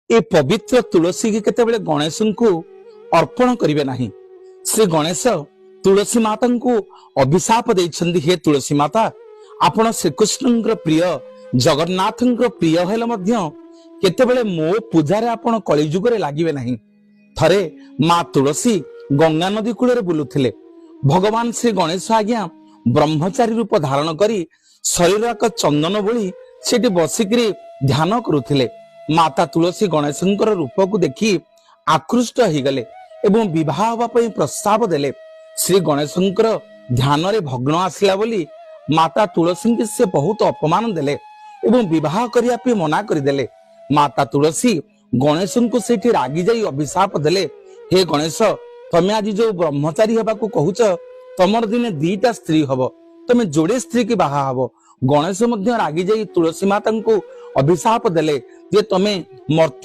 ଏ ପବିତ୍ର ତୁଳସୀକି କେତେବେଳେ ଗଣେଶଙ୍କୁ ଅର୍ପଣ କରିବେ ନାହିଁ। ଶ୍ରୀ ଗଣେଶ ତୁଳସୀ ମାତାଙ୍କୁ ଅଭିଶାପ ଦେଇଛନ୍ତି, ହେ ତୁଳସୀ ମାତା, ଆପଣ ଶ୍ରୀକୃଷ୍ଣଙ୍କର ପ୍ରିୟ, ଜଗନ୍ନାଥଙ୍କର ପ୍ରିୟ ହେଲେ ମଧ୍ୟ କେତେବେଳେ ମୋ ପୂଜାରେ ଆପଣ କଳିଯୁଗରେ ଲାଗିବେ ନାହିଁ। ଥରେ ମା ତୁଳସୀ ଗଙ୍ଗା ନଦୀ କୂଳରେ ବୁଲୁଥିଲେ। ଭଗବାନ ଶ୍ରୀ ଗଣେଶ ଆଜ୍ଞା ବ୍ରହ୍ମଚାରୀ ରୂପ ଧାରଣ କରି ଶରୀର ଏକ ଚନ୍ଦନ ବୋଳି ସେଠି ବସିକିରି ଧ୍ୟାନ କରୁଥିଲେ। ମାତା ତୁଳସୀ ଗଣେଶଙ୍କର ରୂପକୁ ଦେଖି ଆକୃଷ୍ଟ ହେଇଗଲେ ଏବଂ ବିବାହ ହେବା ପାଇଁ ପ୍ରସ୍ତାବ ଦେଲେ। ଶ୍ରୀ ଗଣେଶଙ୍କର ଧ୍ୟାନରେ ଭଗ୍ନ ଆସିଲା ବୋଲି ମାତା ତୁଳସୀଙ୍କୁ ସେ ବହୁତ ଅପମାନ ଦେଲେ ଏବଂ ବିବାହ କରିବା ପାଇଁ ମନା କରିଦେଲେ। ମାତା ତୁଳସୀ ଗଣେଶଙ୍କୁ ସେଇଠି ରାଗି ଯାଇ ଅଭିଶାପ ଦେଲେ, ହେ ଗଣେଶ, ତମେ ଆଜି ଯୋଉ ବ୍ରହ୍ମଚାରୀ ହେବାକୁ କହୁଛ, ତମର ଦିନେ ଦିଟା ସ୍ତ୍ରୀ ହବ, ତମେ ଯୋଡେ ସ୍ତ୍ରୀ କି ବାହା ହବ। ଗଣେଶ ମଧ୍ୟ ରାଗି ଯାଇ ତୁଳସୀ ମାତାଙ୍କୁ ଅଭିଶାପ ଦେଲେ ଯେ ତମେ ମର୍ତ୍ତ୍ୟ